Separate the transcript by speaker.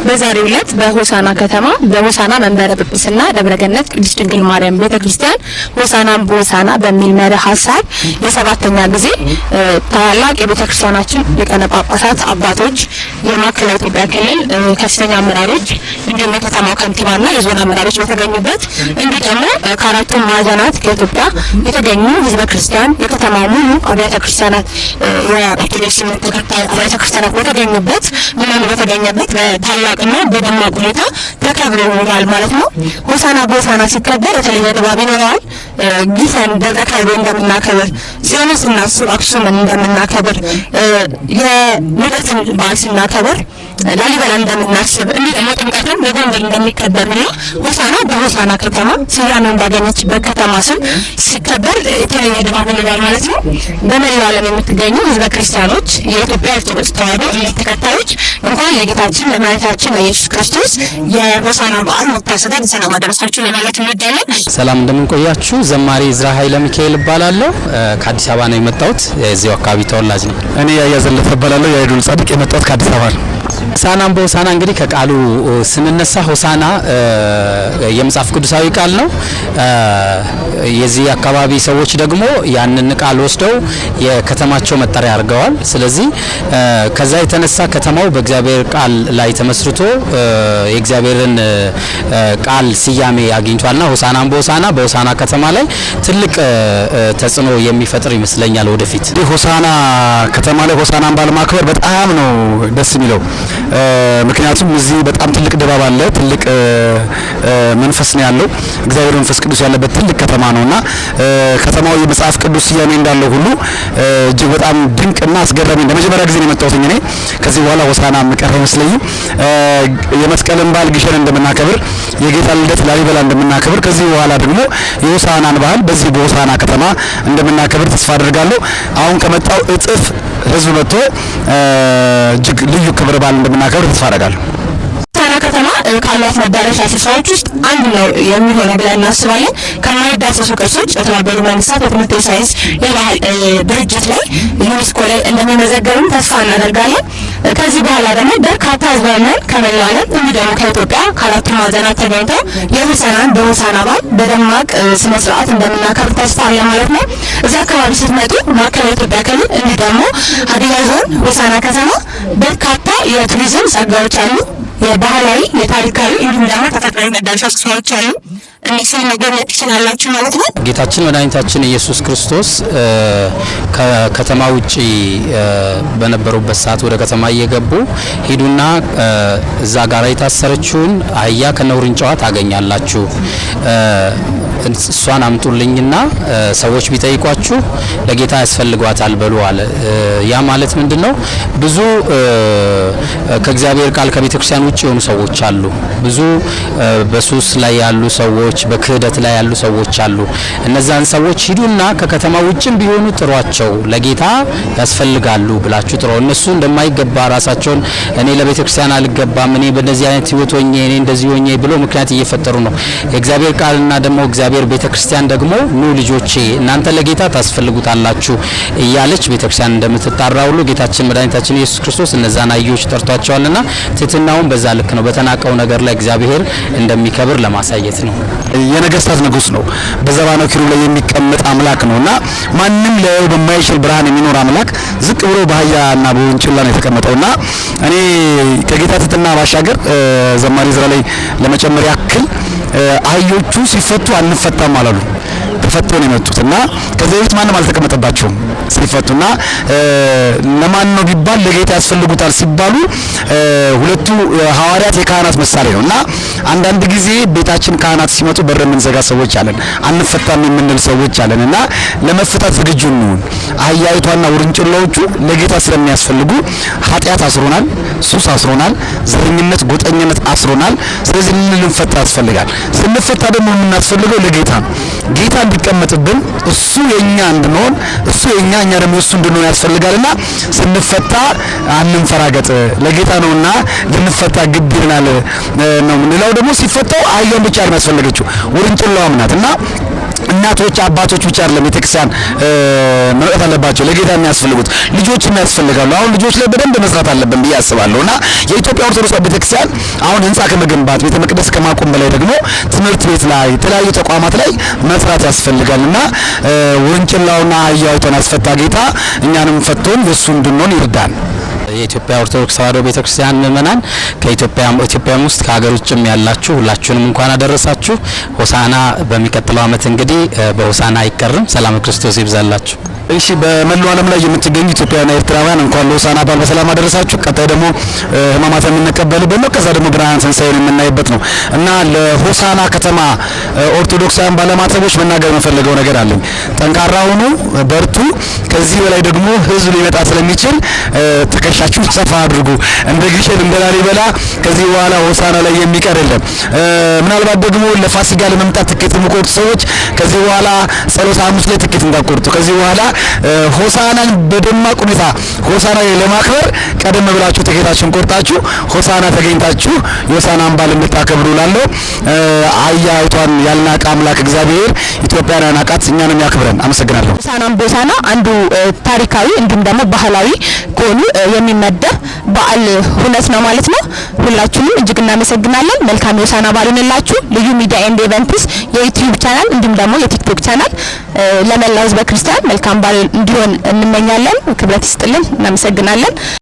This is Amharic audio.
Speaker 1: በዛሬው ዕለት በሆሳና ከተማ በሆሳና መንበረ ጵጵስና ደብረገነት ቅድስት ድንግል ማርያም ቤተክርስቲያን ሆሳናን በሆሳና በሚል መሪ ሀሳብ ለሰባተኛ ጊዜ ታላላቅ የቤተክርስቲያናችን ሊቃነ ጳጳሳት አባቶች፣ የማዕከላዊ ኢትዮጵያ ክልል ከፍተኛ አመራሮች እንዲሁም የከተማው ከንቲባና የዞን አመራሮች በተገኙበት እንዲሁ ደግሞ ከአራቱም ማዕዘናት ከኢትዮጵያ የተገኙ ህዝበ ክርስቲያን የከተማው ሙሉ አብያተ ክርስቲያናት የኦርቶዶክስ እምነት ተከታይ አብያተ ክርስቲያናት በተገኙበት ምዕመኑ በተገኘበት በታላቅና በደማቅ ሁኔታ ተከብሮ ውሏል ማለት ነው። ሆሳና በሆሳና ሲከበር የተለየ ድባብ ይኖረዋል። ጊሰን ደብረ ከርቤ እንደምናከብር፣ ጽዮንን ስናስብ አክሱምን እንደምናከብር፣ የልደትን በዓል ስናከብር ላሊበላ እንደምናስብ እንዲህ ደግሞ ጥምቀትን በጎንደር እንደሚከበር ሁሉ ሆሳና በሆሳና ከተማ ስያሜ እንዳገኘችበት ከተማ ስም ሲከበር የተለየ ድባብ ይኖራል ማለት ነው። በመላው ዓለም የምትገኙ ህዝበ ክርስቲያኖች፣ የኢትዮጵያ ኦርቶዶክስ ተዋሕዶ እምነት ተከታዮች እንኳን ለጌታችን ለመድኃኒታችን ለኢየሱስ ክርስቶስ የሆሳና በዓል መታሰቢያ በሰላም አደረሳችሁ ለማለት እንወዳለን።
Speaker 2: ሰላም፣ እንደምን ቆያችሁ? ዘማሪ ዝራ ኃይለ ሚካኤል እባላለሁ። ከአዲስ አበባ ነው የመጣሁት። የዚሁ አካባቢ ተወላጅ ነኝ።
Speaker 3: እኔ ያያ ዘለፈ እባላለሁ። የአይዱል ጻድቅ፣ የመጣሁት ከአዲስ አበባ ነው።
Speaker 2: ሆሳናን በሆሳና እንግዲህ ከቃሉ ስንነሳ ሆሳና የመጽሐፍ ቅዱሳዊ ቃል ነው። የዚህ አካባቢ ሰዎች ደግሞ ያንን ቃል ወስደው የከተማቸው መጠሪያ አድርገዋል። ስለዚህ ከዛ የተነሳ ከተማው በእግዚአብሔር ቃል ላይ ተመስርቶ የእግዚአብሔርን ቃል ስያሜ አግኝቷልና ሆሳናን በሆሳና በሆሳና ከተማ ላይ ትልቅ ተጽዕኖ የሚፈጥር ይመስለኛል ወደፊት።
Speaker 3: ሆሳና ከተማ ላይ ሆሳናን በዓል ማክበር በጣም ነው ደስ የሚለው። ምክንያቱም እዚህ በጣም ትልቅ ድባብ አለ፣ ትልቅ መንፈስ ነው ያለው። እግዚአብሔር መንፈስ ቅዱስ ያለበት ትልቅ ከተማ ነውና ከተማው የመጽሐፍ ቅዱስ ስያሜ እንዳለው ሁሉ እጅግ በጣም ድንቅና አስገራሚ። ለመጀመሪያ ጊዜ ነው የመጣሁት እኔ። ከዚህ በኋላ ሆሳና የምቀር አይመስለኝም። የመስቀልን በዓል ግሸን እንደምናከብር፣ የጌታ ልደት ላሊበላ እንደምናከብር ከዚህ በኋላ ደግሞ የሆሳናን በዓል በዚህ በሆሳና ከተማ እንደምናከብር ተስፋ አድርጋለሁ። አሁን ከመጣው እጥፍ ህዝብ መጥቶ እጅግ ልዩ ክብረ በዓል እንደምናከብር ተስፋ አደርጋለሁ።
Speaker 1: ሆሳና ከተማ ካሏት መዳረሻ ስፍራዎች ውስጥ አንዱ ነው የሚሆነው ብለን እናስባለን። ከማይዳሰሱ ቅርሶች በተባበሩት መንግስታት በትምህርት፣ የሳይንስ፣ የባህል ድርጅት ላይ ዩኔስኮ ላይ እንደሚመዘገብም ተስፋ እናደርጋለን። ከዚህ በኋላ ደግሞ በርካታ ህዝበ ምዕመናን ከመላው ዓለም እንዲሁ ደግሞ ከኢትዮጵያ ከአራቱ ማዕዘናት ተገኝተው የሆሳናን በሆሳና በዓል በደማቅ ስነ ስርዓት እንደምናከብር ተስፋ አለ ማለት ነው። እዚህ አካባቢ ስትመጡ ማዕከላዊ ኢትዮጵያ ክልል እንዲሁ ደግሞ ሀዲያ ዞን ሆሳና ከተማ በርካታ የቱሪዝም ጸጋዎች አሉ። የባህላዊ፣ የታሪካዊ እንዲሁም ደግሞ ተፈጥሯዊ መዳረሻ ስፍራዎች አሉ። እነሱን መጎብኘት ትችላላችሁ ማለት ነው።
Speaker 2: ጌታችን መድኃኒታችን ኢየሱስ ክርስቶስ ከከተማ ውጪ በነበሩበት ሰዓት ወደ ከተማ እየገቡ ሂዱና እዛ ጋር የታሰረችውን አህያ ከነውርንጫዋ ታገኛላችሁ፣ እሷን አምጡልኝና ሰዎች ቢጠይቋችሁ ለጌታ ያስፈልጓታል በሉ አለ። ያ ማለት ምንድነው? ብዙ ከእግዚአብሔር ቃል ከቤተ ክርስቲያን ውጭ የሆኑ ሰዎች አሉ። ብዙ በሱስ ላይ ያሉ ሰዎች፣ በክህደት ላይ ያሉ ሰዎች አሉ። እነዛን ሰዎች ሂዱና ከከተማ ውጭም ቢሆኑ ጥሯቸው፣ ለጌታ ያስፈልጋሉ ብላችሁ ጥሩ። እነሱ እንደማይገባ ራሳቸውን እኔ ለቤተ ክርስቲያን አልገባም፣ እኔ በእንደዚህ አይነት ህይወት ሆኜ፣ እኔ እንደዚህ ሆኜ ብሎ ምክንያት እየፈጠሩ ነው። የእግዚአብሔር ቃልና ደግሞ እግዚአብሔር ቤተ ክርስቲያን ደግሞ ኑ ልጆቼ እናንተ ለጌታ ታስፈልጉታላችሁ እያለች ቤተ ክርስቲያን እንደምትጣራ ሁሉ ጌታችን መድኃኒታችን ኢየሱስ ክርስቶስ እነዛን አህዮች ጠርቷቸዋልና ትህትናውን በዛ ልክ ነው። በተናቀው ነገር ላይ እግዚአብሔር እንደሚከብር ለማሳየት ነው።
Speaker 3: የነገስታት ንጉስ ነው። በዘባነ ኪሩብ ላይ የሚቀመጥ አምላክ ነውና ማንም ሊያየው በማይችል ብርሃን የሚኖር አምላክ ዝቅ ብሎ በአህያና በውርንጭላ ነው የተቀመጠውና እኔ ከጌታ ትህትና ባሻገር ዘማሪ ዝራ ላይ ለመጨመር ያክል አህዮቹ ሲፈቱ አንፈታም አላሉ። ተፈተው ነው የመጡት እና ከዚህ በፊት ማንም አልተቀመጠባቸውም ሲፈቱና ለማን ነው ቢባል ለጌታ ያስፈልጉታል ሲባሉ ሁለቱ ሐዋርያት የካህናት ምሳሌ ነው እና አንዳንድ ጊዜ ቤታችን ካህናት ሲመጡ በር የምንዘጋ ሰዎች አለን፣ አንፈታም የምንል ሰዎች አለን እና ለመፈታት ዝግጁ እንሁን። አህያይቷና ውርንጭላዎቹ ለጌታ ስለሚያስፈልጉ ኃጢአት አስሮናል፣ ሱስ አስሮናል፣ ዘረኝነት፣ ጎጠኝነት አስሮናል። ስለዚህ ልንፈታ ያስፈልጋል። ስንፈታ ደግሞ የምናስፈልገው ለጌታ ነው። ጌታ እንዲቀመጥብን እሱ የኛ እንድንሆን እሱ የኛ እኛ ደግሞ እሱ እንድንሆን ያስፈልጋልና ስንፈታ አንንፈራገጥ፣ ለጌታ ነውና ልንፈታ ግድ ይለናል ነው። ሌላው ደግሞ ሲፈታው አህያውን ብቻ አይደለም ያስፈለገችው ውርንጭላዋም ናት እና እናቶች አባቶች ብቻ አይደለም ቤተክርስቲያን መምጣት አለባቸው። ለጌታ የሚያስፈልጉት ልጆችም ያስፈልጋሉ። አሁን ልጆች ላይ በደንብ መስራት አለብን ብዬ አስባለሁ። እና የኢትዮጵያ ኦርቶዶክስ ቤተክርስቲያን አሁን ህንፃ ከመገንባት፣ ቤተ መቅደስ ከማቆም በላይ ደግሞ ትምህርት ቤት ላይ፣ የተለያዩ ተቋማት ላይ መስራት ያስፈልጋል። እና ውርንጭላውና አህያይቱን ያስፈታ ጌታ እኛንም ፈቶን የእሱ እንድንሆን ይርዳን።
Speaker 2: የኢትዮጵያ ኦርቶዶክስ ተዋሕዶ ቤተክርስቲያን ምእመናን ከኢትዮጵያ፣ ኢትዮጵያም ውስጥ ከሀገር ውጭም ያላችሁ ሁላችሁንም እንኳን አደረሳችሁ። ሆሳና በሚቀጥለው ዓመት እንግዲህ በሆሳና አይቀርም። ሰላም ክርስቶስ ይብዛላችሁ።
Speaker 3: እሺ፣ በመላው ዓለም ላይ የምትገኙ ኢትዮጵያውያንና ኤርትራውያን እንኳን ለሆሳዕና በዓል በሰላም አደረሳችሁ። ቀጣይ ደግሞ ሕማማት የምንቀበልበት ነው። ከዛ ደግሞ ብርሃነ ትንሣኤን የምናይበት ነው። እና ለሆሳዕና ከተማ ኦርቶዶክሳውያን ባለማተቦች መናገር የምፈልገው ነገር አለኝ። ጠንካራ ሁኑ፣ በርቱ። ከዚህ በላይ ደግሞ ህዝብ ሊመጣ ስለሚችል ትከሻችሁን ሰፋ አድርጉ። እንደ ግሸን፣ እንደ ላሊበላ ከዚህ በኋላ ሆሳዕና ላይ የሚቀር የለም። ምናልባት ደግሞ ለፋሲካ ለመምጣት ትኬት የሚቆርጡ ሰዎች ከዚህ በኋላ ጸሎተ ሐሙስ ላይ ትኬት እንዳትቆርጡ። ከዚህ በኋላ ሆሳዕናን በደማቅ ሁኔታ ሆሳዕና ላይ ለማክበር ቀደም ብላችሁ ትኬታችሁን ቆርጣችሁ ሆሳዕና ተገኝታችሁ የሆሳዕናን በዓል እንድታከብሩ እላለሁ። አህያይቷን ያልናቀ አምላክ እግዚአብሔር ኢትዮጵያን ያናቃት እኛንም ያክብረን። አመሰግናለሁ።
Speaker 1: ሆሳዕናን በሆሳዕና አንዱ ታሪካዊ እንዲሁም ደግሞ ባህላዊ ከሆኑ የሚመደብ በዓል ሁነት ነው ማለት ነው። ሁላችሁንም እጅግ እናመሰግናለን። መልካም የሆሳዕና በዓል ይሁንላችሁ። ልዩ Media and Events የ YouTube channel እንዲሁም ደግሞ የ TikTok channel ለመላው ሕዝበ ክርስቲያን መልካም በዓል እንዲሆን እንመኛለን። ክብረት ይስጥልን። እናመሰግናለን።